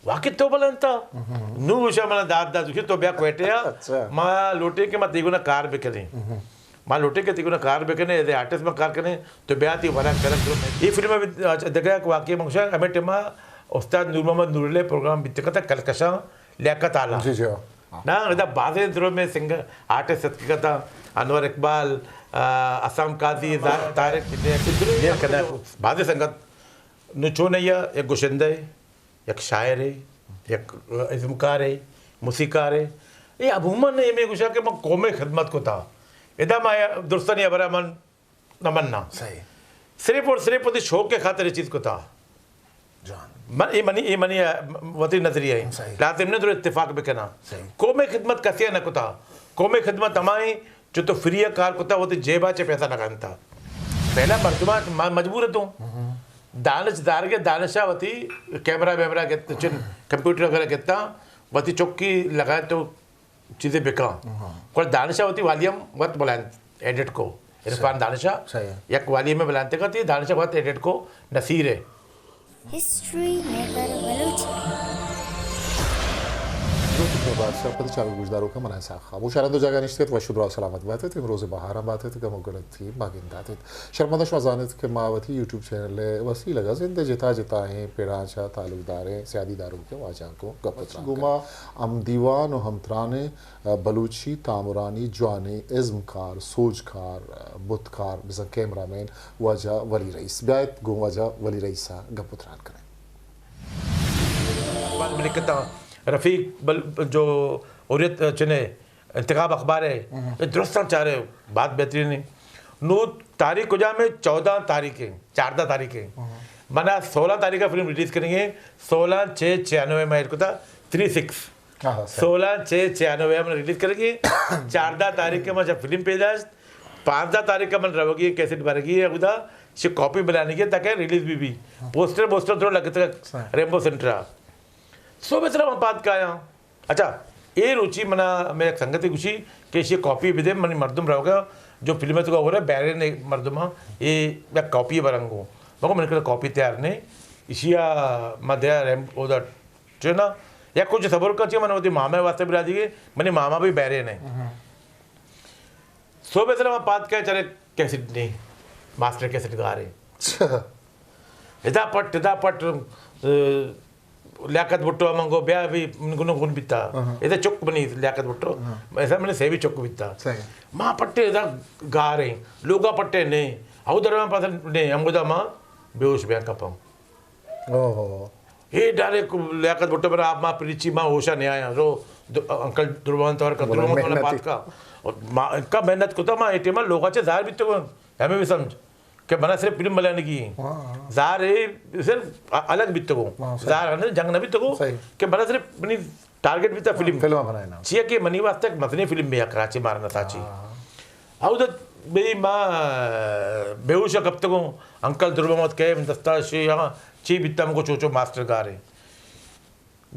واقعی تو بلند تا؟ نو گوشا منا داد داد، گوشی تو بیا کوئٹہ آ۔ اچھا۔ ما لوٹیں کہ ما تئی گونا کار بکنیں۔ ما لوٹیں کہ تئی گونا کار بکنیں، ایز اے آرٹسٹ ما کار کنیں، تو بیا تئی ورک کرن تو۔ یہ فلم ءَ دگہ یک واقعہ من گوشاں، ہمے ٹائم ءَ استاد نور محمد نور علی پروگرام بیت کتا کلکشاں لیاقت آلا۔ جی، جی، ہاں۔ نا، ادا بازیں درو میں سنگر آرٹسٹ اتک کتا، انور اقبال، آ، حسام قاضی، زاہد طارق، بازیں سنگت۔ نو چون ہے، یک گشندہ ہے، یک شاعرے، یک ازمکارے، موسیقارے۔ اے عموماً اے میں گوشاں کہ من قوم خدمت کتا۔ ادا ما درستانی ہبرا من نہ مناں۔ صحیح۔ صرف اور صرف وتی شوق کے خاطر یہ چیز کتا۔ جان۔ من، اے منی، اے منی، آ، وتی نظریہ ہے۔ صحیح۔ لازم نہ درو اتفاق بکناں۔ صحیح۔ قوم خدمت کسی نہ کتا۔ قوم خدمت ہمائیں جو تو فری ءَ کار کتا، وتی جیب ءَ چہ پیسہ لگانتا۔ پہلا مردمان ما-، مجبور تو۔ دانش دارگے، دانش ءَ وتی کیمرہ ویمرہ گت، چن کمپیوٹر وغیرہ گتا، وتی چکی لگائے تو چیزیں بکاں۔ پر دانش ءَ وتی والیوم وت بلند ایڈٹ کو۔ عرفان دانش ءَ۔ صحیح۔ یک والیوم بلند تک تھی، دانش ءَ وت ایڈٹ کو، نصیر ہے۔ ہسٹری میکر بلوچی۔ دوست بادشاہ پد چار گوشداروکاں منائے ساخ۔ ہمو شرند و جاگہ نشتت، وش و دراہ سلامت باتت، امروز بہاراں باتت، گم و گڑتی مگن داتت۔ شرمندہ شما زانت کہ ما وتی یوٹیوب چینل ءِ وسیلگ ءَ زند ءِ جتا جتائیں پڑاں چہ تعلق داریں سیادی داروکیں واجہاں کو گپ و تران گوما ہم دیوان و ہم ترانیں بلوچی تامرانی جوانیں ازمکار، سوجکار، بتکار، بزاں کیمرہ مین واجہ ولی رئیس۔ بیایت گوں واجہ ولی رئیس ءَ گپ و تران کنیں۔ بل-، بلکتاں رفیق بل-، جو حریت چنے انتخاب اخبار ہے، درستاں چارے بات بہترین ہے۔ نو تاریخ کجام ہے؟ چودہ تاریخ ہے، چاردہ تاریخ ہے۔ منا سولہ تاریخ کا فلم ریلیز کریں گے، سولہ چھ چھیانوے میں ایڈ کتا، تھری سکس۔ ہاں، ہاں، صحیح۔ سولہ چھ چھیانوے ہم ریلیز کرگی۔ چاردہ تاریخ کے من جب فلم پیداشت، پانزدہ تاریخ کا من روگی کیسٹ برگی ہے خدا، شی کاپی بنانی کے تاکہ ریلیز بھی بھی۔ پوسٹر، پوسٹر تھوڑا لگتا صحیح۔ ریمبو سینٹرا۔ سو بسرا من پات کایا۔ اچھا، اے روچی منا میں ایک سنگتی گوشی کہ شی کاپی بدے، منی مردم روگا جو فلم تو ہو رہا بیرے نے مردم، اے یک کاپی برنگو۔ مگو من کہا کاپی تیار نہیں، اشیا ما دیا ریمبو دا چونا، یا کچھ صبر کا چاہیے، من وتی ماما واسطے بلا دیگے، منی ماما بھی بہرے نے۔ صبح سلام پات کا چلے کیسٹ نہیں، ماسٹر کیسٹ گارے۔ اچھا۔ ادا پٹ، ادا پٹ، اے، لیاقت بھٹو منگو بیا بھی گنو گن بیتا۔ ادا چک بنی لیاقت بھٹو، ایسا منی سیوی چک بیتا۔ صحیح۔ ما پٹے ادا گارے، لوگا پٹے نے، او درما پاس نے، ہم ادا ما بیہوش بیا کپم۔ اوہو۔ اے ڈائریکٹ لیاقت بھٹو پر آپ ما پریچی ما ہوشا نہیں آیا۔ رو د-، انکل دربان تو ہر بولا دربان تو محنتی۔ بات کا۔ اور ما، انکا محنت کتا ما اے ٹائم لوگا چے ظاہر بیتگو، ہمیں بھی سمجھ کہ منا صرف فلم بنانے کی۔ ہاں، ہاں۔ ظاہر ہے صرف ا-، الگ بیتگو۔ ہاں، صحیح۔ ظاہر ہے جنگ نہ بیتگو صحیح۔ کہ منا صرف اپنی ٹارگٹ بیتا فلم۔ فلم بنائے نا۔ چیا کہ منی واسطہ ایک مزنی فلم بھی اکراچی مارنا ساچی۔ ہاں۔ او دا بھئی ما بیہوش کپتگوں، انکل دربہ مت کئے دستا شی، ہاں، چی بیتا مگو چوچو ماسٹر گارے۔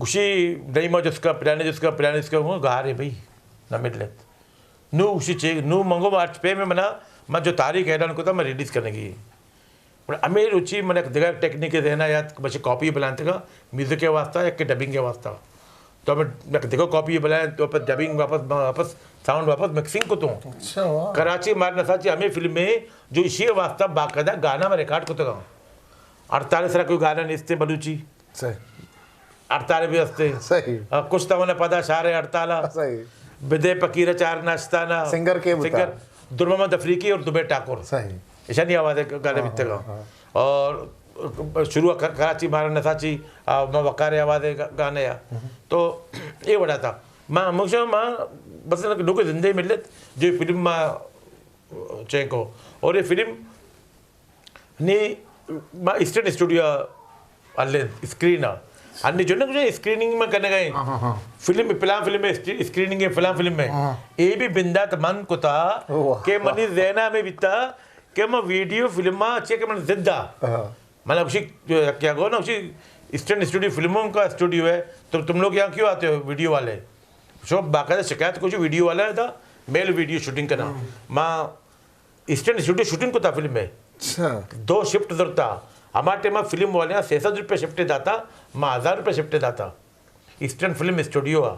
گوشی نہیں ما جس کا پلانے جس کا پلانے جس کا وہ گارے بھئی، نہ ملت۔ نو گوشی چے، نو منگو ما اچ پہ میں منا، ما جو تاریخ اعلان کو تھا، میں ریلیز کرنے کی۔ گڑا ہمے روچی من یک دگہ ٹیکنیکے ذہنا یات، بچے کاپی بلائینتگا، میوزک ءِ واسطہ، یک ڈبنگ ءِ واسطہ۔ تو ہمے یک دگہ کاپی بلائیں، تو پہ ڈبنگ واپس، واپس ساؤنڈ واپس مکسنگ کتوں۔ اچھا، واہ۔ کراچی مارنا ساچی ہمے فلم میں جو اشی ءِ واسطہ باقاعدہ گانا میں ریکارڈ کتگا۔ ہڑتال سرا کوئی گانا نیستے بلوچی۔ صحیح۔ ہڑتال بھی ہستے۔ صحیح۔ آ، کشتا ہونے پدا شار ہڑتالا۔ صحیح۔ بدے پکیر چار ناشتانا۔ سنگر کے بتا؟ سنگر در محمد افریقی اور زبیر ٹاکر۔ صحیح۔ ایشانی آواز گانے ہاں، بیتگا۔ ہاں، ہاں۔ اور شروع کر-، کراچی مارا نساچی، آ، ما وقار آواز گا-، گانے آ۔ تو اے وڑا تھا۔ ما ہمیشہ ما بس نوکے زندے ملت جو فلم ما چینکو۔ اور یہ فلم نی ما ایسٹرن اسٹوڈیو ہلیں اسکرین آ۔ ہنی جو نہ کچھ اسکریننگ میں کرنے گئے۔ ہاں، ہاں، ہاں۔ فلم، پلان فلم میں اسٹی-، اسکریننگ ہے، پلان فلم میں۔ ہاں۔ اے بھی بندات من کتا واہ، کہ واہ۔ منی ذہن میں بیتا کہ میں ویڈیو فلم ما اچھے کہ من زدہ۔ ہاں۔ مطلب اسی کیا گو نا، اسی ایسٹرن اسٹوڈیو فلموں کا اسٹوڈیو ہے، تو تم لوگ یہاں کیوں آتے ہو ویڈیو والے؟ شو باقاعدہ شکایت کچھ ویڈیو والا ہے تھا، میل ویڈیو شوٹنگ کرنا۔ ہاں۔ ماں ایسٹرن اسٹوڈیو شوٹنگ کتا فلم میں۔ اچھا۔ دو شفٹ زرتا۔ ہما ٹائم ءَ فلم والے ءَ سئے سد روپے شفٹ داتا، ما ہزار روپے شفٹ داتا۔ ایسٹرن فلم اسٹوڈیو ءَ۔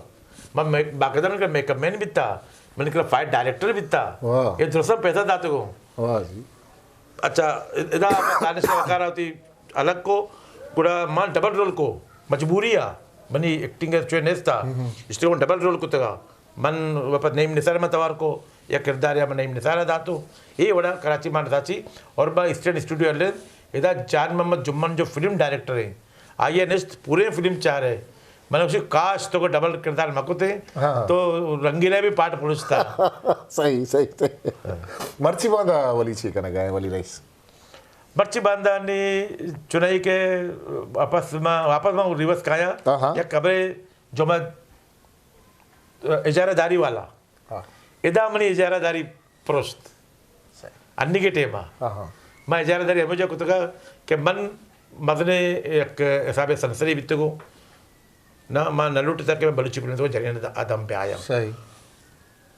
من مے-، باقاعدہ من میک اپ مین بیتا، من کرا فائٹ ڈائریکٹر بیتا۔ واہ۔ اے درستاں پیسہ داتگو۔ واہ جی۔ اچھا، ادا دانش کار ہوتی الگ کو، گڑا من ڈبل رول کو، مجبوری آ، منی ایکٹنگ ءِ چوئے نیستا، اس لیے من ڈبل رول کتگا۔ من واپس نعیم نثار ءَ من توار کو، یا کردار یا من نعیم نثار ءَ داتو۔ اے وڑا کراچی مان ساچی، اور با ایسٹرن اسٹوڈیو لین، ادا جان محمد جمن جو فلم ڈائریکٹر ہیں، آئی ءَ نشت پورے فلم چارے۔ من گوشی کاش تو کو ڈبل کردار مکتے، ہاں۔ تو رنگیلا بھی پارٹ پڑوچتا۔ صحیح، صحیح، صحیح۔ مرچی باندا ولی چی کنگا ہے، ولی رئیس؟ مرچی باندا نی چنائی کے واپس ما، واپس ما ریورس کایا۔ ہاں، ہاں۔ یک خبرے جو میں اجارہ داری والا۔ ہاں۔ ادا منی اجارہ داری پرشت۔ صحیح۔ انی کے ٹائم آ۔ ہاں، ہاں۔ ما اجارہ داری ہمیں جو کتگا کہ من مزنے یک حساب سنسری بیتگو۔ نہ، ما نہ لوٹتا کہ میں بلوچی فلم تو جنین آدم پہ آیا۔ صحیح۔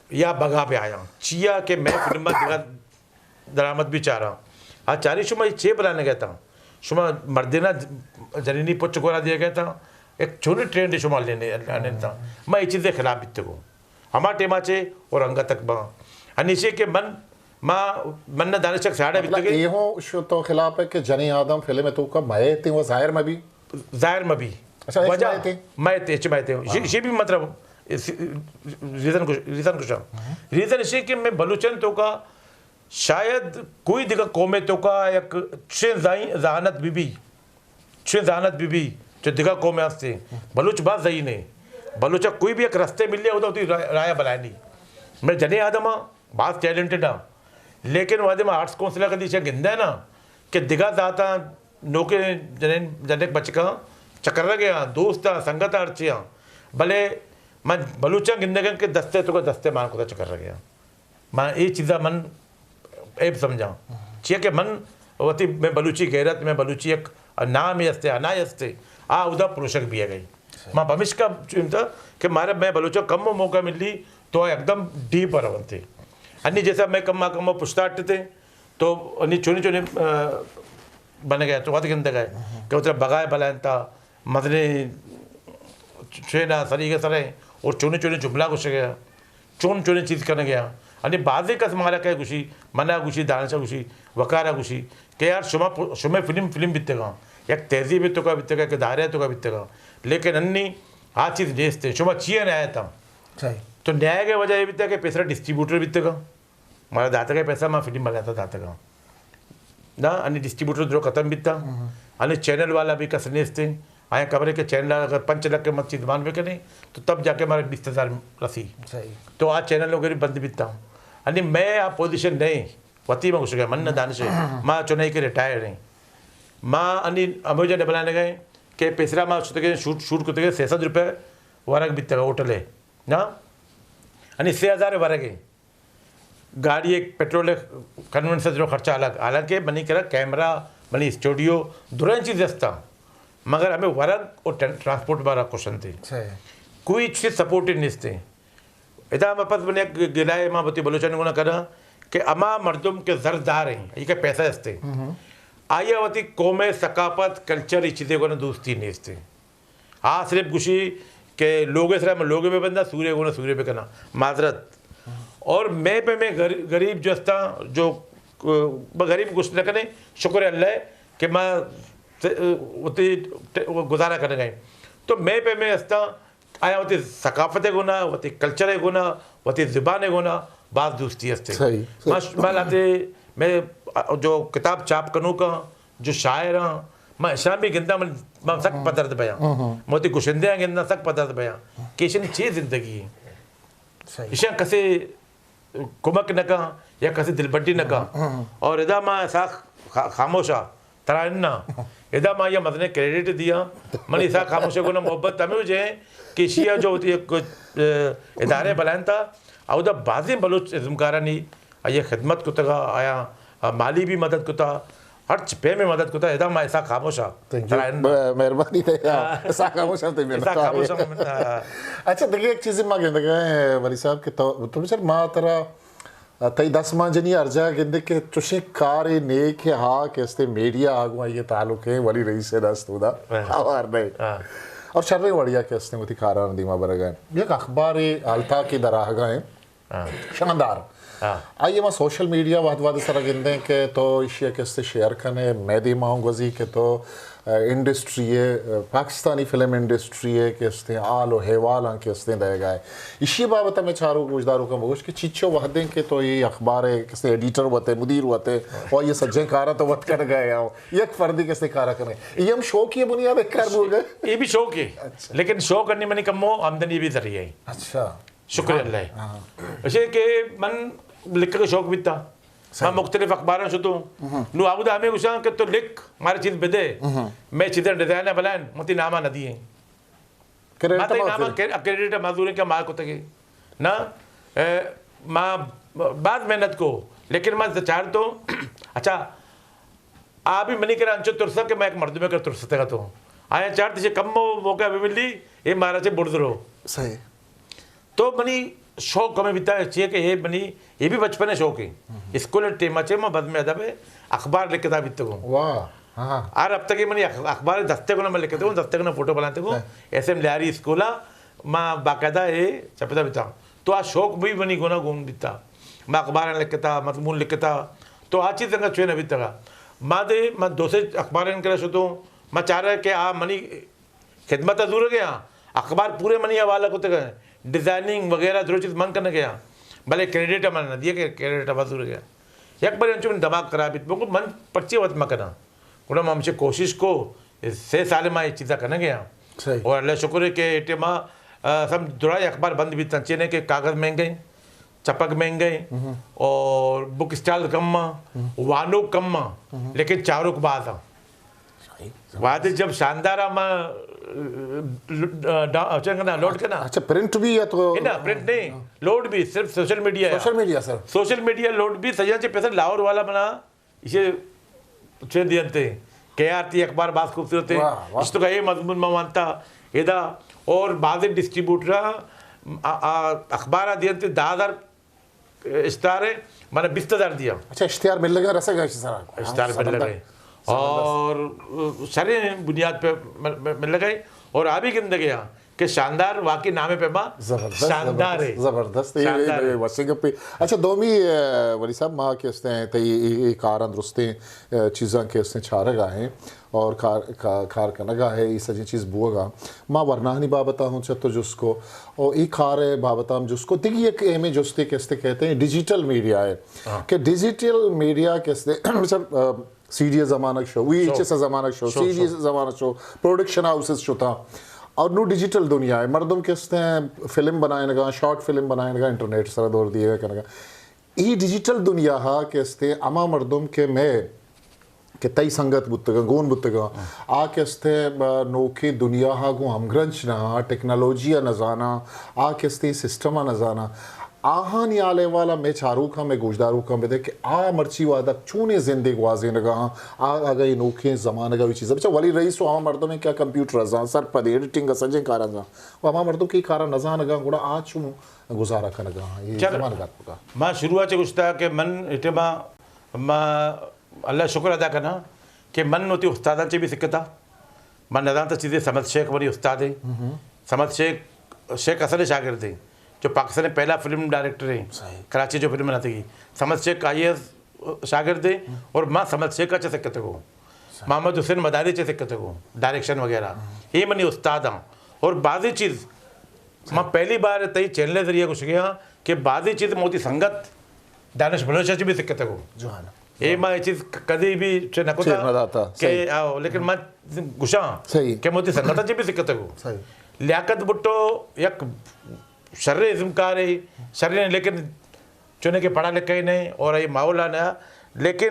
یا بگا پہ آیا۔ چیا کہ میں فلم دیگا درآمد بھی چاراں۔ آ چاری شما چے بلانے گئے تا؟ شما مردینا جنینی پچ گورا دیا گئے تا؟ ایک چونی ٹرینڈ شما لینے، لینے تا۔ میں یہ چیزیں خلاف بیتگو۔ ہما ٹیما چے اور انگا تک باں۔ انیشے کہ من، ما، من نہ دانش چک ساڑے مطلب، بیتگے۔ یہ ہوں شو تو خلاف ہے کہ جنی آدم فلم تو کا مئے تے وہ ظاہر میں بھی۔ ظاہر میں بھی۔ اچھا، ایک وجہ مئے تے۔ مئے تے، اچ مئے تے۔ یہ، ہاں۔ یہ بھی مطلب، اس، ریزن کچھ، ریزن کچھ۔ ہاں۔ ریزن اسی کہ میں بلوچن تو کا شاید کوئی دگہ قومے توکا یک چشیں زائی-، ذہانت بی بی، چشیں ذہانت بی بی، چہ دگہ قومے ہستے۔ بلوچ باز ذہین ہے۔ بلوچ کوئی بھی یک رستے ملے، اودا وتی را-، رایا بلائنی۔ میں جنے آدم ہاں، باز ٹیلنٹڈ ہاں۔ لیکن وہدے ما آرٹس کونسل کدی چہ گندے نا کہ دگہ ذاتاں نوکے جنین، جنک بچکاں چکر گیا، دوست ہاں، سنگت ہاں، ہرچی ہاں۔ بلے من بلوچاں گندگاں کہ دستے توکا دستے مان کتا چکر گیا۔ ما اے چیزا من عیب سمجھاں۔ چیا کہ من وتی، میں بلوچی غیرت، میں بلوچی یک نام ہستے، انا ہستے، آ اودا پروشگ بیگ ءَ۔ ما پمشکا چنتا کہ مارا میں بلوچا کم موقع ملی تو آ یکدم ڈیپ پر ونتے۔ انی جیسا میں کم کم پشتا اٹتے تو انی چونی چونی، آ، بن گئے تو وت گندگ ءَ کہ وترا بگائے بلائنتا، مزنیں چین ءَ سریگ ءِ سر ءَ اور چونیں چونیں جملہ گوشگ ءَ، چون چونیں چیز کنگ ءَ۔ یعنی بازیں کس مارا کئے گوشی، منا گوشی، دانشا گوشی، وقارا گوشی کہ یار شما پ-، شمئے فلم فلم بیتگاں، یک تہذیب ءِ توکا بیتگاں، یک ادارہ ءِ توکا بیتگاں، لیکن انی آ چیز نیست۔ شما چیا نہ آیتاں؟ صحیح۔ تو نیائگ ءِ وجہ اے بیتگ کہ پیسرا ڈسٹریبیوٹر بیتگاں۔ مارا داتگ ءِ پیسہ ما فلم بناتا داتگاں۔ نا، انی ڈسٹریبیوٹر درو ختم بیتا۔ انی چینل والا بھی کس نیستیں۔ آیا خبر ہے کہ چینل اگر پنچ لکھ کے مت چیز مان بکنے تو تب جا کے ہمارے بیس ہزار رسی۔ صحیح۔ تو آ چینل وغیرہ بند بیتا۔ انی میں آ پوزیشن نہیں۔ وتی ما گوشگ ءَ من نہ دانش ہے۔ ما چنائی کے ریٹائرڈ ہیں۔ ما انی اموجہ ڈبلانے گئے کہ پیسرا ما شتگے شوٹ، شوٹ کتگے سئے سد روپے ورگ بیتگا ہوٹل ہے۔ نا؟ انی سئے ہزار ورگ ہے۔ گاڑی ءِ پٹرول ءِ کنوینس ءِ درو خرچہ الگ، حالانکہ منی کرا کیمرہ، منی اسٹوڈیو، درائیں چیز ہستاں، مگر ہمیں ورگ اور ٹران-، ٹرانسپورٹ مارا کشنتے۔ صحیح۔ کوئی چیز سپورٹ نیستے۔ ادا ہم پس من یک گلائے ما وتی بلوچانی گونا کراں کہ ہما مردم کہ زردار ہیں، یہ کہ پیسہ ہستے، آیا وتی قوم ءِ ثقافت، کلچر، یہ چیزیں گونا دوستی نیستے۔ آ صرف گوشی کہ لوگ ءِ سرا من لوگ بہ بنداں، سورے گونا سورے بہ کناں۔ معذرت۔ اور میں پہ میں غری-، غریب جو ہستاں، جو، ب-، غریب گوشت نہ کنے، شکر اللہ ہے کہ ما ت-، وتی ٹ-، گزارا کنگا ہیں۔ تو میں پہ میں ہستاں، آیا وتی ثقافت ءِ گونا، وتی کلچر ءِ گونا، وتی زبان ءِ گونا باز دوستی ہستے۔ صحیح، صحیح۔ ما ش-، ما لاتے میں جو کتاب چاپ کنوکاں، جو شاعر ہاں، ما اشاں بھی گنداں، من، ما سک پدرد بیاں۔ من وتی گشندیاں گنداں، سک پدرد بیاں کہ ایشانی چے زندگی ہے۔ صحیح۔ ایشاں کسے کمک نہ کن یا کسے دلبڈی نہ کن۔ اور ادا ما ایسا خا-، خاموشا ترا اناں۔ ادا ما یہ مزنے کریڈٹ دیاں۔ من ایسا خاموشا گونا محبت ہمیں وجہ ہے کہ ایشیا جو وتی ایک، ادارے بلائنتا، اودا بازیں بلوچ ازمکارانی آئی ءَ خدمت کتگ ءُ آیاں مالی بھی مدد کتا، ہرچ پیمیں مدد کتا، ادا ما اسحاق خاموش ءَ ترا اناں۔ ب-، مہربانی تئی، ہاں۔ اسحاق خاموش ءَ تئی منت۔ اسحاق خاموش ءَ منت، ہاں۔ اچھا، دگہ یک چیزے ما گندگ ءَ ایں ولی صاحب کہ تو، تو بچار ما ترا تئی دست مانجنی ہر جاہ گندے کہ چوشیں کارے نیک ء ہا کہ استے میڈیا آ گوں آئی ء تعلق ہے، ولی رئیس ء دست اودا ہاں۔ ہوار نہیں۔ ہاں۔ اور شریں وڑیا کہ استے وتی کاراں دیما برگا ہیں۔ یک اخبار حالتا کے دراہگا ہیں۔ ہاں۔ شاندار۔ ہاں۔ آئی ء ما سوشل میڈیا وہد وہد سرا گندیں کہ تو ایشی ء کہ استے شیئر کنے، مئے دیما ہوں گوزی کہ تو انڈسٹری ء، پاکستانی فلم انڈسٹری ء کہ استیں حال و احوالاں کہ استیں دئیگا ہے۔ ایشی بابت ہمیں چاروک گوشداروکاں بگوش کہ چیچو وہدیں کہ تو یہ اخبار ء کہ استیں ایڈیٹر وتے، مدیر وتے، اور یہ سجیں کارا تو وت کر گئے ہو۔ یک فردی کہ استیں کارا کرے۔ یہ ہم شوق یہ بنیاد ء کار بول گئے۔ یہ بھی شوق ہے۔ اچھا۔ لیکن شوق انی منی کمو آمدنی بھی ذریعہ ہے۔ اچھا۔ شکر اللہ۔ ہاں۔ اسے کہ من لکھگ ء شوق بیتا۔ صحیح۔ من مختلف اخباراں شتوں۔ ہم۔ نو آودا ہمیں گوشاں کہ تو لکھ، مارا چیز بدے۔ ہم۔ میں چیزیں ڈیزائن بلائن، متی ناما نہ دیے۔ کریڈٹ ما تئی ما ناما فر۔ کر-، کریڈٹ مزدوریں کہ ما کتگے۔ نہ، اے، ما بعد محنت کو، لیکن ما چار تو، اچھا، آ بھی منی کرا انچو ترسا کہ ما یک مردمے کر ترستگا تو۔ آیا چار تجھے کم مو-، موقع بھی ملی، اے مارا چے برد رو۔ صحیح۔ تو منی شوق ہمیں بیتا ہے چیئے کہ یہ منی، یہ بھی بچپن ہے شوق ہے۔ ہم۔ اسکول ٹائم چے ما بزم ادب ہے، اخبار لکھتا بیتگوں۔ واہ، ہاں۔ ہر ہفتہ کے منی اخ-، اخبار دستے کو نا میں لکھتے کو، دستے کو نا فوٹو بناتے کو، ہاں۔ ایس ایم لیاری اسکولا، ما باقاعدہ ہے چپتا بیتا۔ تو آ شوق بھی منی گنا گون بیتا۔ ما اخبار لکھتا، مضمون لکھتا، تو آ چیز انگا چوئے نہ بیتا۔ ما دے، ما دوسرے اخبار کرا شتوں، ما چاہ رہا کہ آ منی خدمت ء زورگ ء آں۔ اخبار پورے منی حوالہ کتگ ء، ڈیزائننگ وغیرہ درو چیز من کنگ ء آں۔ بلے کریڈٹ ء من نہ دیے کہ کریڈٹ ء زورگ ء آں۔ یک برے انچو من دماغ خراب بیت، من گوں من پرچے وت مہ کناں۔ گڑا من ہمچے کوشش کو، سے سال ما یہ چیزا کنگ ء آں۔ صحیح۔ اور اللہ شکر ہے کہ اے ٹائم آ، آ، سم درائیں اخبار بند بیت انت، چینے کہ کاغذ مہنگے، چپگ مہنگے، ہم۔ اور بک اسٹال کم آں، ہم۔ وانوک کم آں، ہم۔ لیکن چاروک باز آں۔ صحیح۔ وہدے جب شاندار ء ما، ڈا-، چے کنا، لوڈ کنا۔ اچھا، پرنٹ بھی یا تو؟ نہ، پرنٹ نہیں، لوڈ بھی، صرف سوشل میڈیا ہے۔ سوشل میڈیا، سر۔ سوشل میڈیا لوڈ بھی، سجاں چے پیسہ لاہور والا منا اسے چے دینتے، کہ یار تئی اخبار باز خوبصورت ہے، واہ، واہ۔ اس تو کا یہ مضمون ما وانتا، ادا، اور بعض ڈسٹریبیوٹر آ، آ، اخبار دینتے دہ ہزار اشتہار ہے، مانا بیست ہزار دیا۔ اچھا، اشتہار مل لگا، رسے گا اس طرح۔ اشتہار مل لگا۔ اور شریں بنیاد پہ مل، مل، مل لگا۔ اور آ بھی گندگ ء آں کہ شاندار واقعی نام پہ ما زبردست، شاندار ہے۔ زبردست، زبردست۔ یہ، شاندار یہ ہے۔ وشیں گپے۔ اچھا، دومی، اے، ولی صاحب، ما کہ استیں، تئی یہ، یہ کاراں درستیں، اے، چیزاں کہ استیں چارگا ہیں۔ اور کار، کا-، کار کنگا ہے، یہ سجیں چیز بوگا۔ ما ورناہانی بابتا ہوں چہ تو جست کو، اور یہ کار بابتا ہم جست کو۔ دیگی یک اہمیں جستے کہ استے کہتے ہیں ڈیجیٹل میڈیا ہے۔ ہاں۔ کہ ڈیجیٹل میڈیا کہ استے، مثلاً، آ، سی ڈی زمانگ شو، وی ایچ ایس زمانگ شو، شو، سی ڈی شو۔ زمانگ شو، پروڈکشن ہاؤسز شتا۔ اور نو ڈیجیٹل دنیا ہے۔ مردم کہ استے فلم بنائنگا، شارٹ فلم بنائنگا، انٹرنیٹ سر دور دیے کنگا۔ ای ڈیجیٹل دنیا ہا کہ استے ہما مردم کہ میں کہ تئی سنگت بوتگاں، گون بوتگاں، آ کہ استے، آ، نوکیں دنیا ہا گوں ہمگرنچ نہ آں، ٹیکنالوجی ء نہ زاناں، آ کہ استے سسٹم ء نہ زاناں، آہانی حال احوال ء مئے چاروکاں، مئے گوشداروکاں بدے کہ آ مرچی وہدک چونیں زندے گوازینگا آں، آ اگہ اے نوکیں زمانگ ء چیز ء بچا ولی رئیس و ہما مردم کہ کمپیوٹر ء زان، سرپد انیڈیٹنگ ء سجیں کاراں زان، و ہما مردم کہ اے کاراں نہ زانگا، گڑا آ چون گزارہ کنگا آں، اے چل، زمانگ ء اتکگا۔ ما شروع ء چہ گوشتا کہ من اے ٹائم ء ما اللہ شکر ادا کناں کہ من وتی استاداں چہ بھی سکتا۔ من نزانتا چیزے، صمد شیخ منی استاد ہیں۔ صمد شیخ، شیخ حسن شاگرد ہیں، جو پاکستان پہلا فلم ڈائریکٹر ہیں۔ صحیح۔ کراچی جو فلم بناتی گی، صمد شیخ آئی اے ایس شاگرد ہیں۔ اور ما صمد شیخ کا چہ سکتے کو، محمد حسین مداری چہ سکتے کو، ڈائریکشن وغیرہ۔ یہ منی استاد ہیں۔ اور بعضی چیز ما پہلی بار تئی چینل ذریعہ گوشگا آں کہ بعضی چیز موتی سنگت دانش بلوچ چہ بھی سکتے کو۔ جوان۔ اے ما اے چیز ک-، کدی بھی چہ نہ کتا چیر نہ داتا، کہ صحیح۔ آؤ، لیکن ما گوشاں صحیح۔ کہ موتی سنگت چہ بھی سکتے کو۔ صحیح۔ لیاقت بھٹو یک شر ازمکار ہے، شر، لیکن چونے کہ پڑھا لکھا ہی نہیں اور یہ ماحول آنا، لیکن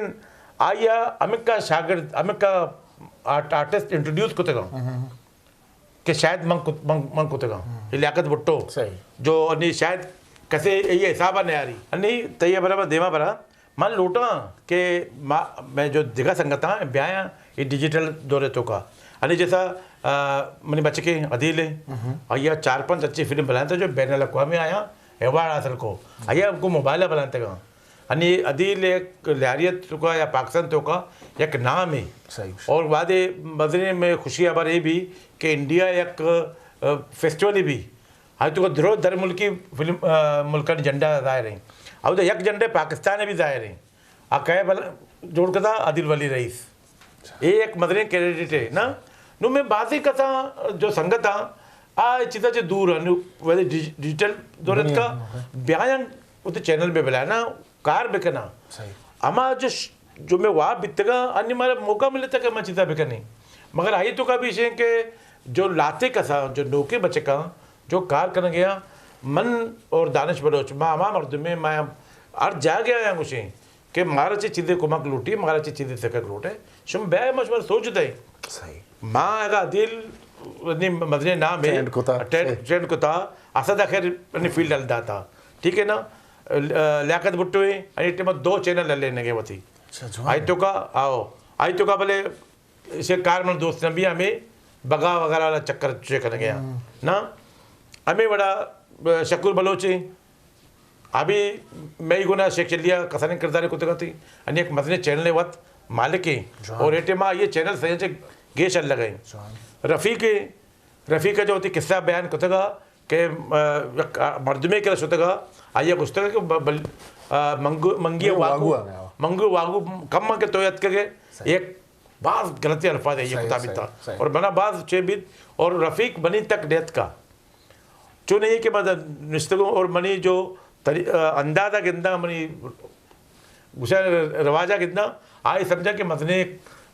آیا ہمکا شاگرد، ہمکا آرٹ-، آرٹسٹ انٹروڈیوس کتگا۔ کہ شاید من کت-، من، من کتگاں۔ ہم۔ یہ لیاقت بھٹو۔ صحیح۔ جو انی شاید کسے یہ حساب نہ آری۔ انی تئی برابر دیما برا۔ من لوٹاں کہ ما، میں جو دگہ سنگتاں بیایاں، یہ ڈیجیٹل دورے تو کا۔ انی جیسا، آ، منی بچکے عدیل ہیں۔ ہم۔ اور یہ چار پانچ اچھی فلم بناتے جو بین الاقوامی آیا، ایوارڈ حاصل کو۔ آیا ہم کو موبائل بناتے گا۔ یعنی عدیل یک لہریت توکا یا پاکستان توکا یک نام ہے۔ صحیح۔ اور وہدے مزنیں میں خوشی خبر یہ بھی کہ انڈیا یک، آ، فیسٹیول بھی، آئی توکا درو در ملکی فلم، آ، ملکانی جھنڈا ظاہر ہیں۔ اور یک جھنڈے پاکستان بھی ظاہر ہیں۔ آ کئے بل جوڑ کتا؟ عدیل ولی رئیس۔ اے یک مزنیں کریڈٹ ہے نا۔ نو میں بازیں کساں جو سنگت ہاں، آ چیزا چہ دور ہیں، نو ویسے ڈیجی-، ڈیجیٹل دور دنیا کا میں، ہاں۔ بیاں ات چینل پہ بلائیں نا، کار بکناں۔ صحیح۔ ہما جو ش-، جو میں واب بیتگا، انی مارا موقع ملتا کہ میں چیزا بکنیں۔ مگر آئی توکا بھی شیں کہ جو لہتے کساں، جو نوکیں بچکاں، جو کار کنگے آں، من اور دانش بلوچ، ما ہما مردمیں، ما ہر جاگہ آیاں گوشیں کہ مارا چہ چیزے کمک لوٹی، مارا چہ چیزے سکگ لوٹے۔ شما بیا ما شمارا سوج دئیں۔ صحیح۔ ما اگا عدیل نی مزنیں نام ہے، ٹرینڈ کتا۔ ٹرینڈ، صحیح۔ ٹرینڈ کتا، اسد آخر نی فیلڈ حل داتا۔ ٹھیک ہے نا؟ ل-، لیاقت بھٹو ہے، انی ٹائم دو چینل لے نگے وتی۔ اچھا، جوان۔ آئی توکا، آؤ۔ آئی توکا بلے اسے کار من دوست نہ بھی ہمیں بگا وغیرہ والا چکر چے کنگے آں۔ ہم۔ نا؟ ہمیں وڑا، آ، شکور بلوچ ہیں۔ ابھی میں گنا شیخ چلیا کسانیں کردارے کتگا تھی۔ انی یک مزنیں چینل وت مالک ہیں۔ جوان۔ اور اے ٹائم آ یہ چینل سہی چہ گیش الگ ہیں۔ جوان۔ رفیق ہیں۔ رفیق جو وتی قصہ بیان کتگا کہ، آ، یک مردمے کرا شتگا، آئی گوشتگا کہ ب-، بل-، آ، منگو-، منگی منگی واگو، واگو ہمیں، ہاں۔ منگی واگو کم کہ تو اتکگے، صحیح۔ یک باز غلطیں الفاظ ہے یہ صحیح، کتابی صحیح، تا۔ صحیح۔ اور منا باز چے بیت، اور رفیق منی تک نیتکا۔ چون یہ کہ من نشتگوں اور منی جو طری-، آ، اندازہ گنداں، منی گوشاں رواجا گنداں، آئی سمجھاں کہ مزنیں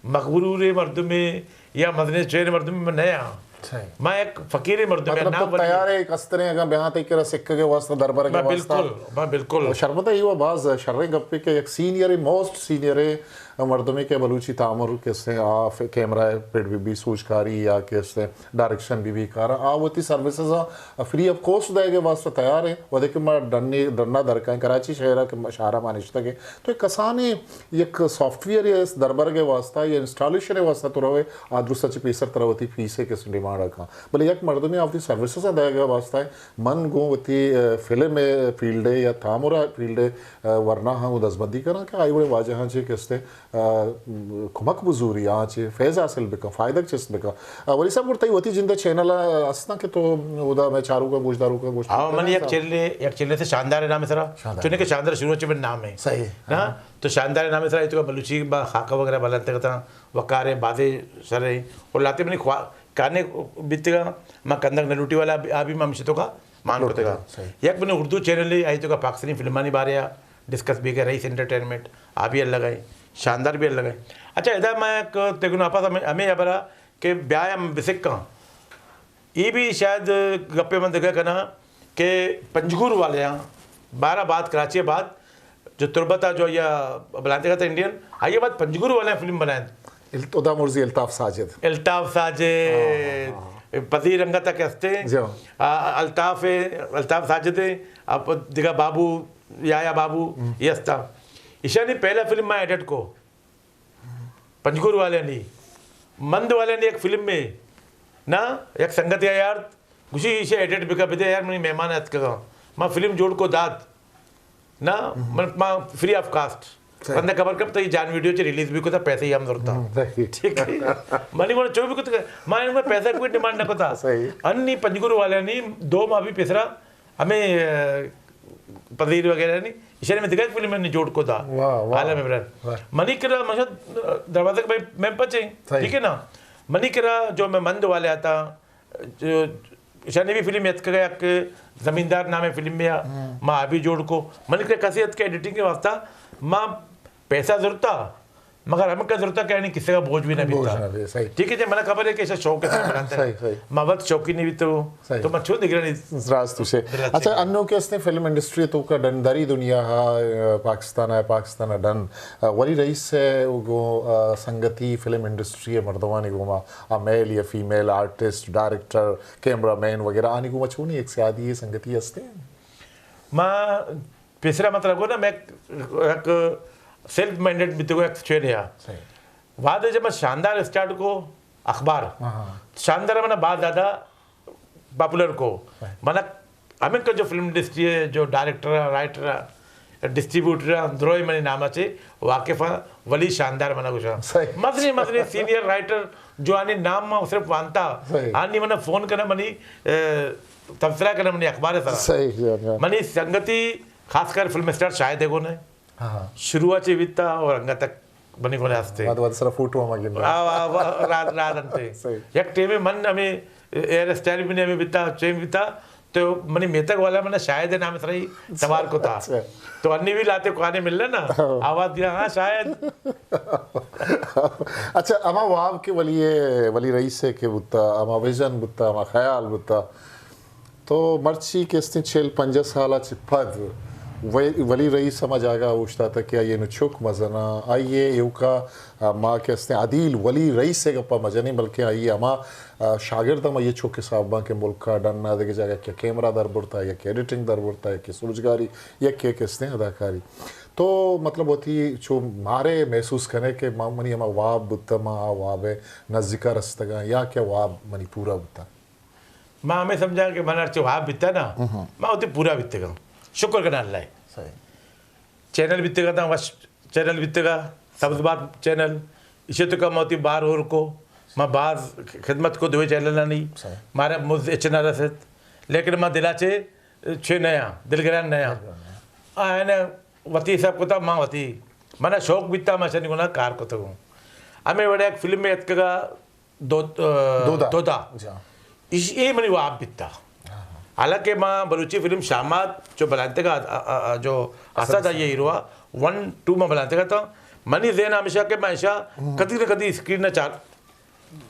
مغروریں مردمے یا مزنیں چیریں مردمے من نہ آں۔ صحیح۔ ما یک فقیریں مردمے، مطلب نام تو ولی تیار ہے کستریں اگاں بیاں تئی کرا سکگے واسطہ، دربرگے ما واسطہ؟ بالکل، ما بالکل۔ شرمتہ ای و باز شریں گپے کہ یک سینئر، موسٹ سینئر مردمے کہ بلوچی تامر کسے آ ف-، کیمرہ پڑ بی بی، سوجکاری یا کسے ڈائریکشن بی بی کارا، آ وتی سروسز آ فری آف کاسٹ دئیگ ء واسطہ تیار ہیں۔ وھدے کہ ما ڈنی، ڈنا درکائیں کراچی شہر ء کہ ما شہر ء ما نشتگ ایں، تو یک کسانیں یک سافٹ ویئر یا دربرگ ء واسطہ یا انسٹالیشن ء واسطہ تو روئے، آ درست ء چہ پیسر ترا وتی فیس ء کس ڈیمانڈ ء کن۔ بلے یک مردمے آ وتی سروسز ء دئیگ ء واسطہ ہے، من گوں وتی، ا، فلم ء فیلڈ ء یا تامر ء فیلڈ ء، ا، ورناہاں و دزبندی کناں کہ آئی وڑیں واجہاں چہ کستے آ، کمک بزوری، آ چہ فیض حاصل بکن، فائدگ چست بکن۔ آ، ولی صاحب، گڑا تئی وتی جند ء چینل ء استاں کہ تو اودا مئے چاروکاں گوشداروکاں گوشت ہاں، من یک چینلے، یک چینلے سے شاندار نام سرا، شاندار۔ چونکہ شاندار شروع چہ من نام ہے۔ صحیح۔ نا؟ ہاں۔ تو شاندار نام سرا، تو بلوچی با خاکہ وغیرہ بلند تک تا، وقار بازے شر ہے۔ اور لاتے منی خوا-، کانے بیتگا، ما کندگ نہ لوٹی والا، آ بھی ما مشتو کا مان لوٹتے کتگا۔ صحیح۔ یک منی اردو چینل ہے، آئی تو کا پاکستانی فلمانی بارے آ ڈسکس بیگ ء، رئیس انٹرٹینمنٹ، آ بھی الگ ء، شاندار بھی الگ ء۔ اچھا، ادا میں یک تگن آپس ہمیں، ہمیں ہبرا کہ بیایم بسکاں۔ ای بھی شاید گپے من دگہ کنا کہ پنجگور والے ہاں، بارہ بعد کراچی بعد جو تربت آ جو یا بلانتے کہتا انڈین، آئیے بعد پنجگور والے فلم بنائیں۔ الت-، ادا مرزی الطاف ساجد۔ الطاف ساجد، ہاں، ہاں، ہاں۔ پذیر رنگت کے ہستے۔ جی ہاں۔ آ، الطاف، الطاف ساجد، اب دگہ بابو، یایا بابو، ہم۔ یہ ہستا۔ ایشانی پہلا فلم میں ایڈٹ کو۔ پنجگور والے نی۔ مند والے نی ایک فلم میں۔ نا، ایک سنگت یا یار، گوشی ایشے ایڈٹ بکا بدے یار، منی مہمان اتکگا۔ ما فلم جوڑ کو دات۔ نا، ہم۔ من، ما فری آف کاسٹ۔ صحیح۔ بندہ خبر کب تئی جان ویڈیو چ ریلیز بھی کو تا، پیسے ہی ہم ضرورت تھا۔ ہم، صحیح۔ ٹھیک ہے۔ منی وہ چو بھی کو تا، ما ان میں پیسہ کوئی ڈیمانڈ نہ کو تا۔ صحیح۔ انی پنجگور والے نی دو ماہ بھی پیسرا ہمیں، اے، پذیر وغیرہ نی، ایشانی میں دگہ فلم نی جوڑ کو دا۔ واہ، واہ۔ عالم عمران۔ واہ۔ منی کرا مشہد دروازے کے میں پچے۔ صحیح۔ ٹھیک ہے نا؟ منی کرا جو میں مند والے آتا، جو ایشانی بھی فلم اتکگ یک زمیندار نام فلم میں آ، ہم۔ ما ابھی جوڑ کو۔ منی کرا کسی اتکے ایڈیٹنگ کے واسطہ، ما پیسہ ضرورت تھا، مگر ہمیں کا ضرورت ہے کہ یعنی کسی کا بوجھ بھی نہ بوجھ بیتا۔ نہ بی، صحیح۔ ٹھیک ہے جی، منا خبر ہے کہ ایسا شوق ہے، بناتے ہیں۔ صحیح، صحیح۔ ما وقت شوقی نہیں بیتا وہ۔ صحیح۔ تو میں چھو نگرانی راست اسے۔ درست اچھا، ہے۔ انو کہ اس نے فلم انڈسٹری تو کا ڈن-، دری دنیا ہا، پاکستان ہے، پاکستان ہے ڈن۔ آ، ولی رئیس ہے، وہ گو، آ، سنگتی فلم انڈسٹری ہے، مردمانی گوما، آ، میل یا فیمیل آرٹسٹ، ڈائریکٹر، کیمرہ مین وغیرہ، آنی گوما چونی ایک سیادی ہے، سنگتی ہستے؟ ما پیسرا مطلب کو نا، میں یک سیلف مائنڈڈ بیتگو یک چوینے آ۔ صحیح۔ وہدے جب میں شاندار اسٹارٹ کو اخبار، ہاں، ہاں۔ شاندار منا بہت زیادہ پاپولر کو۔ صحیح۔ منا ہمیں کا جو فلم انڈسٹری ہے، جو ڈائریکٹر ہے، رائٹر ہے، ڈسٹریبیوٹر آں، دروئی منی نام ءَ چہ واقف آں، ولی شاندار منا گوشاں۔ صحیح۔ مزنیں مزنیں سینئر رائٹر جو آنی نام ما صرف وانتا، صحیح۔ آنی منا فون کنا منی، اے، تبصرہ کنا منی اخبار ءِ سرا۔ صحیح، جی، جی۔ منی سنگتی خاص کر فلم اسٹار شاہد ءِ گون ءَ۔ ہاں، ہاں۔ شروع ءَ چہ بیتا اور انگت تک منی گون ءَ ہستے۔ وہد، وہد سرا فوٹو ہم گن رہا۔ آ، آ، آ، راد، راد انتے۔ صحیح۔ یک ٹیمے من ہمیں ہیئر اسٹائل بھی نہیں ہمیں بیتا، چین بیتا، تو منی میتگ والا منا شاہد ءِ نام ءِ سرا ہی توار کتا۔ اچھا۔ تو انی بھی لاتے کوانے ملنا نا، ہاں۔ آواز دیا، ہاں شاہد۔ اچھا، ہما واب کہ ولی، ولی رئیس ءِ کہ بوتا، ہما ویژن بوتا، ہما خیال بوتا، تو مرچی کہ استیں چل پنجاہ سال ءَ چہ پد وی-، ولی رئیس ہما جاگہ ءَ اوشتاتگ کہ آئی ءِ نوں چک مزن آں، آئی ءِ ایوکا، آ، ما کہ استیں عدیل ولی رئیس ءِ گپا مجنیں، بلکیں آئی ءِ ہما، آ، شاگرد ہم آئی ءِ چک حساب باں کہ ملک ءَ ڈن ءَ دگہ جاگہ کہ کیمرہ در برتا، یا کہ ایڈیٹنگ در برتا، یا کہ سوجگاری، یا کہ کہ استیں اداکاری۔ تو مطلب وتی چو مارے محسوس کنے کہ ما، منی ہما واب بوتا، ما آ واب ءِ نزیکا رستگاں، یا کہ واب منی پورا بوتا؟ ما ہمیں سمجھاں کہ من ہرچی واب بیتا نا، ہم۔ ما وتی پورا بیتگاں۔ شکر کناں اللہ ءِ۔ صحیح۔ چینل بیتگا تاں وش چینل بیتگا، سبز بات چینل۔ ایشی توکا ما وتی بار ہور کو، ما باز خدمت کو دوئیں چینلانی۔ صحیح۔ مارا مز اچ نہ رست۔ لیکن ما دلا چہ چے نیاں، دلگران نیاں۔ دلگران نیاں۔ آیاں وتی حساب کتا، ما وتی۔ منا شوق بیتا، ما شنی گنا کار کتگوں۔ ہمیں وڑے یک فلم اتکگا، دو-، ا، دودا۔ دودا۔ جی ہاں۔ ایش-، اے منی واب بیتا۔ ہاں، ہاں۔ حالانکہ ما بلوچی فلم شامات جو بلائینتگا، ا، ا، ا، جو اسد اسد آئی ءِ ہیرو آ، ون ٹو ما بلائینتگا تا۔ منی ذہن ہمیشہ کہ ما ایشا ہم۔ کدی نہ کدی اسکرین نہ چار،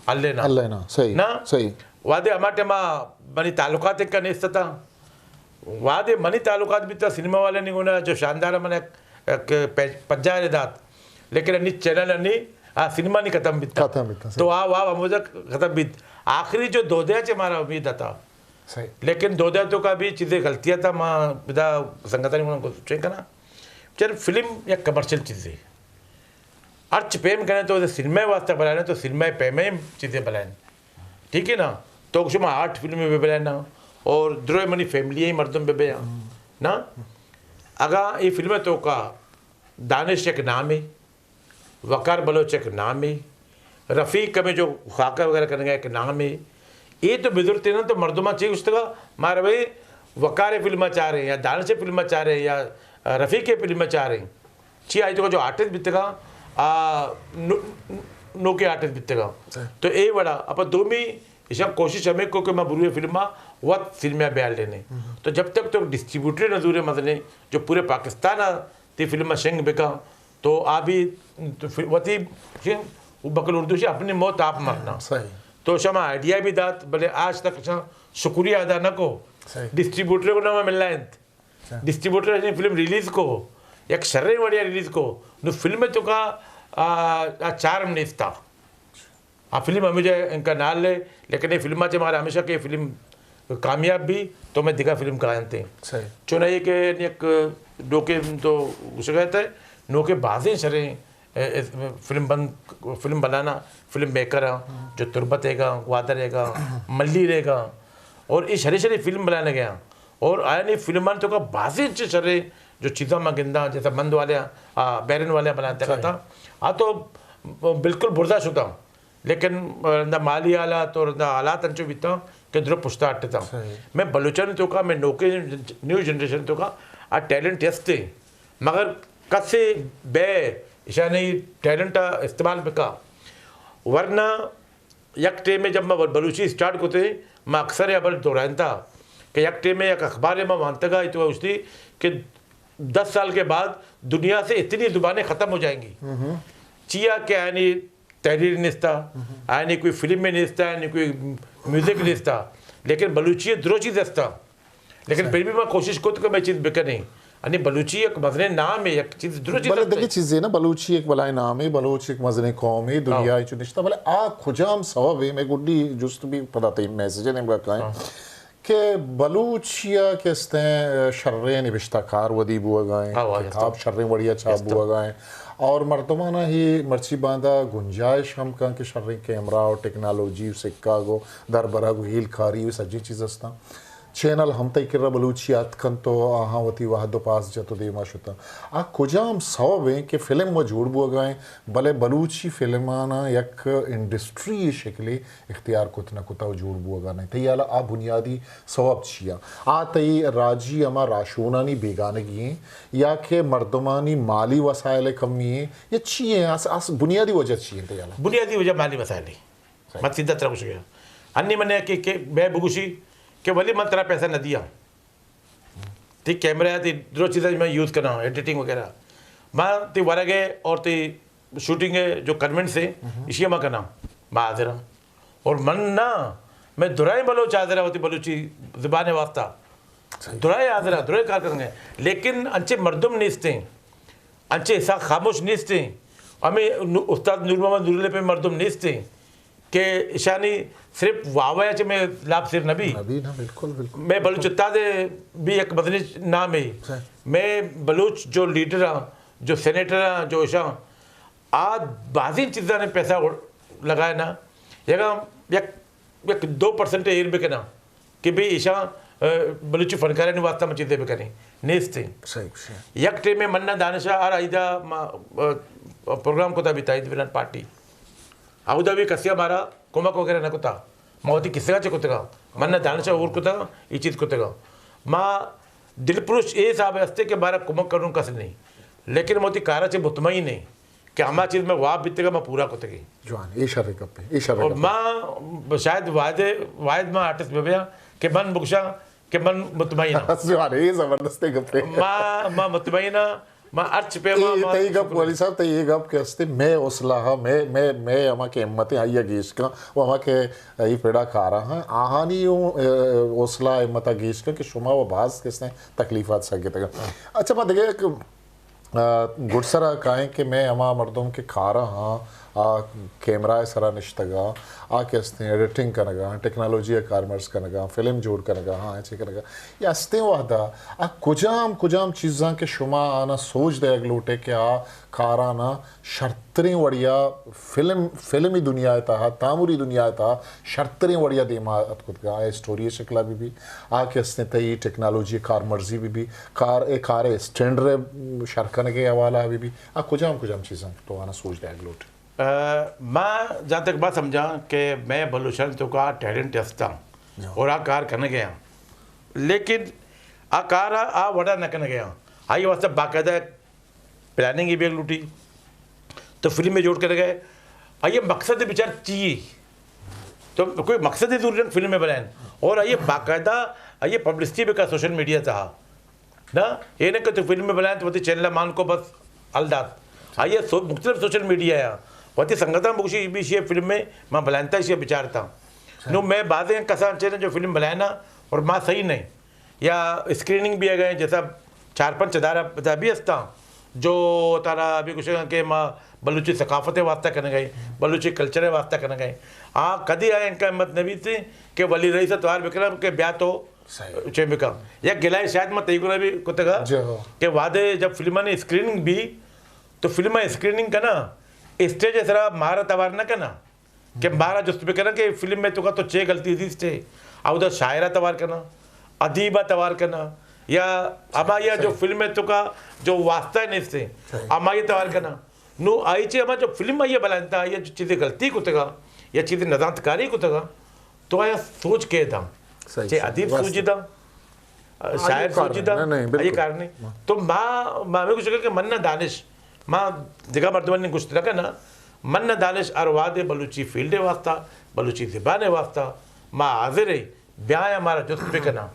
اللہ نا۔ اللہ نا، صحیح، نا؟ صحیح۔ وہدے ہما ٹائما منی تعلقات ایک نیست تا۔ وہدے منی تعلقات بیتا سینما والے نی گونا جو شاندار من ایک، ایک پے-، پجارے دات۔ لیکن انی چینل انی آ سینما نی ختم بیتا۔ ختم بیتا، صحیح۔ تو آ واب ہمودا ختم بیت۔ آخری جو دودیا چے مارا امید تا۔ صحیح۔ لیکن دودیا توکا بھی چیزیں غلطیاں تا، ما بدا سنگتانی گونا چین کنا۔ چر فلم یک کمرشل چیزے۔ ہرچ پیم کنے تو سینما واسطہ بلائنے تو سینما پیمیں چیزیں بلائن۔ ٹھیک ہے نا؟ تو شما آرٹ فلم بھی بلائنا اور درو منی فیملی ہی مردم بہ بیا۔ نا؟ اگاں اے فلم توکا دانش یک نامے، وقار بلوچ یک نامے، رفیق ہمیں جو خاکہ وغیرہ کنگا یک نامے، اے تو بزرتے نا تو مردماں چے گشتگا، ما روے وقار فلم چاریں یا دانش فلم چاریں یا رفیق فلم چاریں۔ چی آئی تو جو آرٹسٹ بیتگا، آ، نو-، نوکے آرٹسٹ بیتگا۔ صحیح۔ تو اے وڑا، اپا دومی ایشاں کوشش ہمیں کو کہ ما بروے فلم ءَ وت سینما بیال لینے۔ ہم۔ تو جب تک تو ڈسٹریبیوٹر نہ زورے مزنے جو پورے پاکستان ءَ تی فلم ءَ شنگ بکا تو آ بھی تو فی-، وتی شنگ، وہ بکل اردو سے اپنی موت آپ مرنا۔ صحیح۔ تو شما آئیڈیا بھی دات، بلے آج تک شاں شکریہ ادا نہ کو۔ صحیح۔ ڈسٹریبیوٹر کو نہ ملنا انت۔ اچھا۔ ڈسٹریبیوٹر نے فلم ریلیز کو، یک شریں وڑیا ریلیز کو، نو فلم توکا، آ، آ چارم نیستا۔ آ فلم ہمیں جائے انکا نال لے، لیکن یہ فلم آ چے مارا ہمیشہ کہ فلم کامیاب بھی تو میں دگہ فلم کاینتے۔ صحیح۔ چونائی کہ یک ڈوکے تو گوشگا تے، نوکے بازیں شریں، اے، اے، فلم بند، فلم بنانا، فلم میکر ہاں، ہم۔ جو تربت ہے گا، گوادر ہے گا، ملی رہے گا، اور یہ شرے شرے فلم بنانے گیا۔ اور آیانی فلمان توکا بازیں چے شریں جو چیزاں ما گنداں، جیسا مند والے، آ، بیرن والے بناتے صحیح۔ کتا۔ آ تو بالکل برزا شتا۔ لیکن، آ، رندا مالی حالات اور رندا حالات انچو بیتا کہ درو پشتا اٹتا۔ صحیح۔ میں بلوچانی توکا، میں نوکے نیو جنریشن توکا، آ ٹیلنٹ یستے۔ مگر کسے بے اشانی ٹیلنٹ استعمال بکا۔ ورنہ یک ٹیمے جب ما بلوچی اسٹارٹ کتے، ما اکثر یہ بل دہرائنتا کہ یک ٹیمے یک اخبارے ما وانتگا، تو گوشتی کہ دس سال کے بعد دنیا سے اتنی زبانیں ختم ہو جائیں گی۔ ہم۔ چیا کہ یعنی تحریر نیستا، ہم۔ یعنی کوئی فلم میں نیستا، یعنی کوئی میوزک نیستا، لیکن بلوچی درو چیز ہستا۔ لیکن صحیح۔ پھر بھی ما کوشش کت کہ میں چیز بکنیں۔ یعنی بلوچی یک مزنیں نام ہے، یک چیز درو چیز بلے ہستا۔ دگہ چیزے نا، بلوچی یک بلائیں نام ہے، بلوچ یک مزنیں قوم ہے، دنیا ہاں۔ چو نشتا۔ بلے آ کجام سبب ہے؟ میں گڈی جست بھی پدا تئی میسج نیمگا کائیں۔ ہاں۔ کہ بلوچیا کہ استیں شریں نبشتہ کار ودی بوگا ایں، ہاں، واہ، کتاب یس تو۔ شریں وڑیا چھاپ یس تو۔ بوگا ایں، اور مردمانا ہی مرچی باندا گنجائش ہم کن کہ شریں کیمرہ و ٹیکنالوجی و سکہ گو دربرگ و ہیل کاری و سجیں چیز استاں۔ چینل ہم تئی کرا بلوچی اتک انت و آہاں وتی وہد و پاس جت و دیما شتاں۔ آ کجام سوب ایں کہ فلم و جوڑ بوگا ایں، بلے بلوچی فلماناں یک انڈسٹری شکلے اختیار کت نہ کتا و جوڑ بوگا نہ ایں؟ تئی ہیالا آ بنیادی سوب چی آ؟ آ تئی راجی ہما راہشونانی بیگانگی ایں یا کہ مردمانی مالی وسائل کمی ایں یا چی ایں؟ آس، آس بنیادی وجہ چی ایں تئی ہیالا؟ بنیادی وجہ مالی وسائل ایں۔ من سیدھا ترا گوشگا۔ انی من کہ، کہ بے بگوشی کہ ولی من ترا پیسہ نہ دیاں۔ تئی کیمرہ، تئی درو چیزاں میں یوز کناں، ایڈیٹنگ وغیرہ۔ ما تئی ورگ ہے اور تئی شوٹنگ ہے جو کنونس ہے، اسی ما کناں، ما حاضر ہوں۔ اور من نہ، میں درائیں بلوچ حاضر ہے وتی بلوچی زبان واسطہ۔ درائیں حاضر ہے، درائیں کار کریں گے۔ لیکن انچے مردم نیستیں، انچے حساب خاموش نیستیں۔ ہمیں نو-، استاد نور محمد نوری لیکیں مردم نیستیں کہ اشانی صرف واہ واہ چہ میں لاپ سر نبی۔ نبی نا، بالکل، بالکل۔ میں بلوچ استاد بھی ایک مزنی نام ہے۔ میں بلوچ جو لیڈر ہاں، جو سینیٹر ہاں، جو اشاں، آ بازیں چیزاں نے پیسہ لگائے نا۔ یک، یک، یک دو پرسنٹ ایر بکناں کہ بھئی ایشاں، آ، بلوچی فنکارانی واسطہ من چیزے بکنیں۔ نیستیں۔ صحیح، صحیح۔ یک ٹیمے منا دانشا ہر عیدا ما، آ، پروگرام کتا بیتا عید بنان پارٹی۔ اودا بھی کسیا مارا کمک وغیرہ نہ کتا۔ ما وتی کسگا چہ کتگا۔ منا دانشا ہور کتا، یہ چیز کتگا۔ ما دل پروش اے حساب ہستے کہ مارا کمک کرنوں کس نہیں۔ لیکن ما وتی کارا چہ مطمئن نہیں۔ کہ ہما چیز میں واب بیتگا، ما پورا کتگی۔ جوان، اے شر گپے، اے شر اور گپے۔ ما شاید واحد، واحد ما آرٹسٹ ببیاں کہ من بگشاں کہ من مطمئن ہاں۔ جوان، اے زبردست گپے۔ ما، ما مطمئن ہاں، ما ہرچ پہ ما، اے ما تئی گپ، ولی صاحب، تئی اے گپ کہ ہستے، میں حوصلہ ہاں، میں، میں، میں ہما کہ ہمت ہیں، آئی گیش کاں، وہ ہما کہ ای پڑا کارا ہاں، آہانی اوں، اے، حوصلہ ہمت گیش کاں کہ شما و باز کسے تکلیفات سگتگا۔ اچھا، ما دگہ یک آ، گڈسرا کائیں کہ مئے ہما مردم کہ کاراں ہاں، آ کیمرہ ءِ سرا نشتگاں، آ کہ استیں ایڈیٹنگ کنگاں، ٹیکنالوجی ءَ کارمرز کنگاں، فلم جوڑ کنگاں، ہاں، چے کنگاں۔ یا استیں وہدا آ کجام کجام چیزاں کہ شما آناں سوج دئیگ لوٹے کہ آ کاراناں شرتریں وڑیا فلم، فلمی دنیا ءِ تہا، تامری دنیا ءِ تہا شرتریں وڑیا دیما اتک کتگاں، آ اسٹوری ءِ شکلا بہ بی، آ کہ استیں تئی ٹیکنالوجی کارمرزی بہ بی، کار، اے کار ءِ اسٹینڈرڈ ءِ شر کنگ ءِ حوالہ ءَ بہ بی، آ کجام کجام چیزاں تو آناں سوج دئیگ لوٹ؟ آ، ما جہاں تک ما سمجھاں کہ مئے بلوچانی توکا ٹیلنٹ استاں اور آ کار کنگ ءَ آں، لیکن آ کار ءَ آ وڑا نہ کنگ ءَ آں، آئی واسطہ باقاعدہ پلاننگ ءَ بیگ لوٹی۔ تو فلم ءَ جوڑ کنگ ءَ، آئی ءِ مقصد بچار چی؟ تو کوئی مقصد ضروری ہے فلم ءَ بنائیں، اور آئی ءِ باقاعدہ آئی ءِ پبلسٹی بکا سوشل میڈیا تہا۔ نا، اے نہ کہ تو فلم ءَ بنائیں تو وتی چینل مان کو بس حل دات۔ آئی ءَ سو-، مختلف سوشل میڈیا ءَ وتی سنگتاں بگوشی، بی شی فلم ءَ ما بلائیں تا، شی بچارتا۔ نو میں بعض کسان چیزیں جو فلم بلائنا اور ما صحیح نہیں۔ یا اسکریننگ بیگ ءَ، جیسا چار پنچ ادارہ پدا بھی استاں، جو ترا بھی گوشگاں کہ ما بلوچی ثقافت ءِ واسطہ کنگ ءَ، بلوچی کلچر ءِ واسطہ کنگ ءَ۔ آ کدی آ انکا ہمت نہ بیت کہ ولی رئیس ءَ توار بکناں کہ بیا تو چے بکن۔ یک گلائے شاید ما تئی گورا بھی کتگا کہ وہدے جب فلمانی اسکریننگ بھی تو فلم اسکریننگ کنا، اسٹیج ءِ سرا مارا توار نہ کنا۔ کہ مارا جست بکناں کہ فلم ءِ توکا تو چے غلطی دیستے، اودا شاعرا توار کناں، ادیبا توار کناں، یا ہمایا جو فلم ءِ توکا جو واسطہ نیستے، ہمایا توار کناں۔ نو آئی چے ہما جو فلم آئی بلائنتا، آئی جو چیزے غلطی کتگا یا چیزے نزانتکاری کتگا، تو آیا سوج کے داں؟ چے ادیب سوجی داں؟ شاعر سوچی دا، آئی کار نہیں۔ تو ما، ما ہمیں گوشگ کہ من نہ دانش، ما دگہ مردمانی گوشت نہ کنا، من نہ دانش ہر وہدے بلوچی فیلڈ ءِ واسطہ، بلوچی زبان ءِ واسطہ ما حاضر ہیں، بیایا مارا جست بکنا۔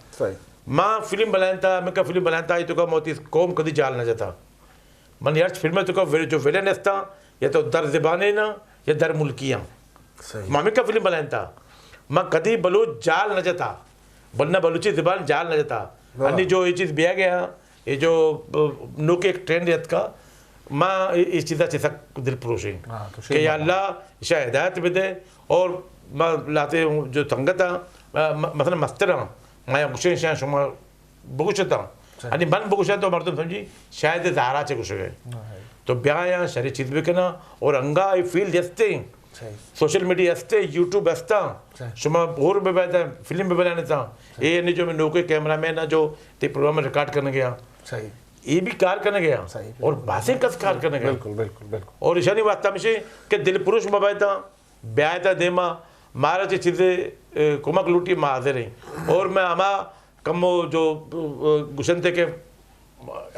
ما فلم بلائنتا، میں کا فلم بلائنتا، آئی توکا موتی قوم کدی جال نہ جتا۔ من ہرچ فلم ءِ توکا ول-، جو ولن استاں، یا تو در زبانین آں، یا در ملکی آں۔ ما ہمیں کا فلم بلائنتا۔ ما کدی بلوچ جال نہ جتا۔ بلنا بلوچی زبان جال نہ جتا۔ انی جو یہ چیز بیا گیا، یہ جو، آ، نوک ایک ٹرینڈ اتکا، ما ای-، اس چیزا چہ سک دل پروشیں کہ یا اللہ اشا ہدایت بدے۔ اور ما لاتے جو سنگت آں، آ، م-، مثلاً مستر آں، ما یا گوشیں شاہ شما بگوشتاں۔ یعنی من بگوشاں تو مردم سمجھی شاید زہرا چے گوشگ ءَ۔ تو بیایاں شری چیز بکناں اور انگا اے فیلڈ جستے صحیح۔ سوشل میڈیا ہستے، یوٹیوب ہستا، صحیح۔ شما غور بہ بیتا، فلم بہ بنانے تا۔ صحیح۔ اے نہیں جو میں نوکے کیمرہ مین ہاں جو تے پروگرام ریکارڈ کرنے گیا۔ صحیح۔ یہ بھی کار کرنے گیا۔ صحیح۔ اور بازیں کس کار کرنے گیا۔ بالکل، بالکل، بالکل۔ اور ایشانی واسطہ ہمیشہ کہ دل پروش مہ بیتا، بیایتا دیما، مارا چی چیزیں، اے، کمک لوٹی ما حاضر ہیں۔ اور میں ہما کمو جو، اے، گشنتے کہ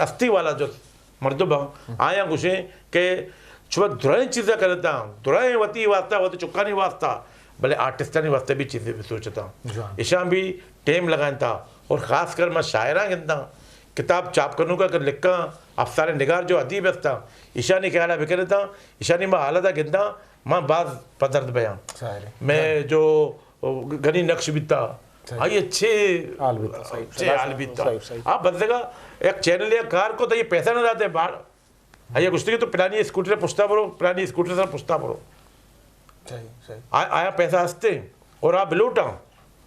ہستی والا جو مردم ہاں، آیاں گوشیں کہ شما درائیں چیزاں کنتا، درائیں وتی واسطہ، وتی چکانی واسطہ، بلے آرٹسٹانی واسطہ بھی چیزیں بھی سوچتا۔ جوان۔ ایشاں بھی ٹائم لگائنتا اور خاص کر ما شاعراں گنداں، کتاب چاپ کنوکا کہ لکھاں، افسانہ نگار جو ادیب ہستا، ایشانی خیالا بکنتا، ایشانی ما حالتا گنداں، ما باز پدرد بیاں۔ ظاہر ہے۔ میں جو گنی نقش بیتا۔ صحیح۔ آئی اچھے، حال بیتا۔ صحیح، اچھے صحیح، حال بیتا۔ صحیح، صحیح۔ آپ بندگا ایک چینل یا کار کو تو یہ پیسہ نہ داتے باہر۔ آئی گوشتے کہ تو پلانی اسکوٹر پشتا برو، پلانی اسکوٹر سر پشتا برو۔ صحیح، صحیح۔ آ-، آیا پیسہ ہستے اور آپ بلوٹا۔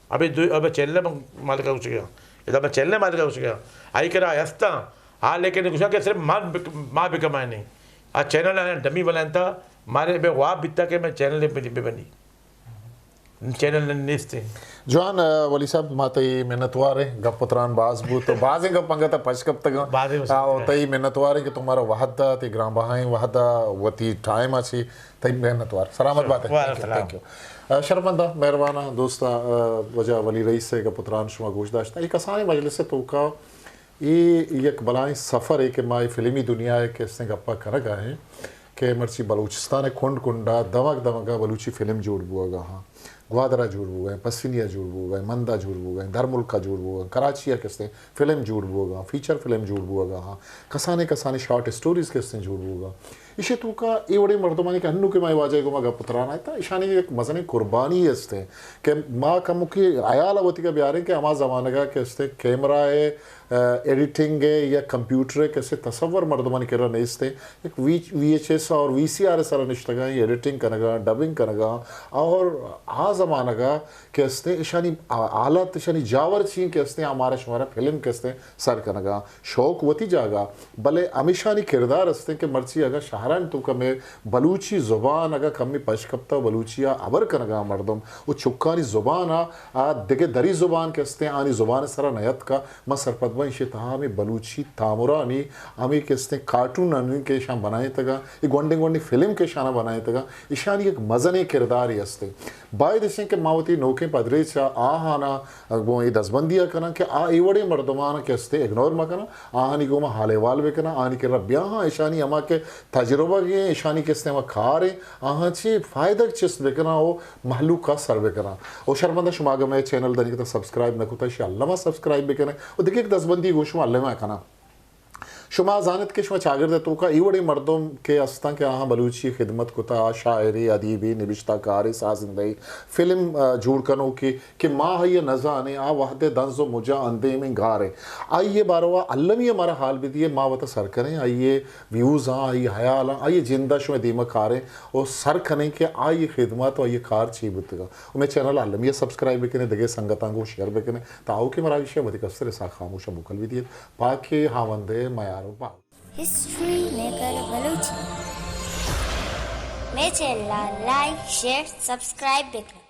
ابھی دو، ابھی چینل مالک ہو چکے ہیں۔ ادا میں چینل مالک ہو چکے ہیں۔ آئی کرا ہستا۔ ہاں، لیکن گوشا کہ صرف ما بک-، ما بکمائے نہیں۔ آ چینل آیا ڈمی بلائن تھا، مارے بے واب بیتا کہ میں چینل پہ بنی۔ چینل نیست۔ جوان، آ، ولی صاحب، ما تئی منتوار ہیں، گپ و تران باز بوت، تو بازیں گپ انگت پش کپتگاں۔ بازیں گپ آ، و تئی منتوار ہیں کہ تو مارا وہد دا، تئی گران بہائیں وہد دا، وتی ٹائم آسی، تئی منتوار۔ سلامت بات ہے۔ وعلیکم السلام۔ تھینک یو۔ آ، شرفمند، مہربان دوست، آ، واجہ ولی رئیس سے گپ و تران شما گوش داشتا۔ ایک کسانیں مجلس توکا اے یک بلاہیں سفرے کہ ما اے فلمی دنیا ء کہ استیں گپا کنگا ایں کہ مرچی بلوچستان ء کنڈ کنڈا دمگ دمگا بلوچی فلم جوڑ بوگا ہاں، گوادرا جوڑ بوگا ایں، پسنیا جوڑ بوگا ایں، مندا جوڑ بوگا ایں، درملکا جوڑ بوگا، کراچی ء کہ استیں فلم جوڑ بوگا، فیچر فلم جوڑ بوگا ہاں، کسانیں کسانیں شارٹ اسٹوریز کہ استیں جوڑ بوگا۔ ایشی توکا اے وڑیں مردمانی کہ ہنو کہ ما اے واجہ ء گوما گپ تران آئیتا، ایشانی یک مزنیں قربانی استیں کہ ما کموکی حیال ء وتیگا بیاریں کہ ہما زمانگا کہ استیں کیمرہ ء، آ، ایڈیٹنگ ء یا کمپیوٹر ء کسے تصور مردمانی کرا نیستیں۔ یک وی، وی ایچ ایس اور وی سی آر ء سرا نشتگاں، ایڈیٹنگ کنگا، ڈبنگ کنگا اور آ زمانگا کہ استیں ایشانی آ-، حالت، ایشانی جاور چین کہ استیں، ہمارا شمارا فلم کہ استیں سر کنگا۔ شوق وتی جاگہ، بلے ہمیشانی کردار استیں کہ مرچی اگاں شہرانی توکا مئے بلوچی زبان اگاں کمی پش کپتا، بلوچی ء ہبر کنگا مردم و چکانی زبان ء آ دگہ دری زبان کہ استیں، آنی زبان ء سرا نیتکا، من سرپد باں ایشی تہا ہمے بلوچی تامرانی ہمے کہ استیں کارٹون آنی کہ ایشاں بنائینتگا، اے گونڈیں گونڈیں فلم کہ ایشانا بنائینتگا، ایشانی یک مزنیں کردارے استیں۔ باید ایشیں کہ ما وتی نوکیں پدریچ ء آہانا گوں اے دزبندی ء کناں کہ آ اے وڑیں مردماناں کہ استیں اگنور مہ کناں، آہانی گوما حال احوال بکناں، آہانی کرا بیاہاں، ایشانی ہما کہ تجربہ گے، ایشانی کہ استیں ہما کار ایں، آہاں چی فائدہ چست بکناں و مہلوک ء سر بکناں۔ و شرمندہ شما اگہ مئے چینل دنیگتا سبسکرائب نہ کتا، ایشی الما سبسکرائب بکنے و دگہ یک دزبندی گوں شما الما کناں۔ شما زانت کہ شما چاگرد ء توکا اے وڑیں مردم کہ استاں کہ آہاں بلوچی خدمت کتا، شاعری، ادیبی، نبشتہ کاری، سازندہی، فلم، آ، جوڑ کنوکی کہ ما آئی ء نزانیں، آ وہد ء دنز و مجا اندیمیں گاریں۔ آئی ء باروا المی ء مارا حال بدیے، ما وتا سر کنیں، آئی ء ویوز آں، آئی ء حیال آں، آئی ء جند ء شمئے دیم ء کاریں و سر کنیں کہ آئی ء خدمات و آئی ء کار چی بوتگا۔ و مئے چینل المی ء سبسکرائب بکنیں، دگہ سنگتاں گوں شیئر بکنیں، تا آؤکیں مراگش ء وتی کستریں ساہ خاموش ء موکل بدیت۔ پاک ہاوند ء میار و باہو۔ ہسٹری میکر بلوچی۔ مئے چینل ء لائک، شیئر، سبسکرائب بکن۔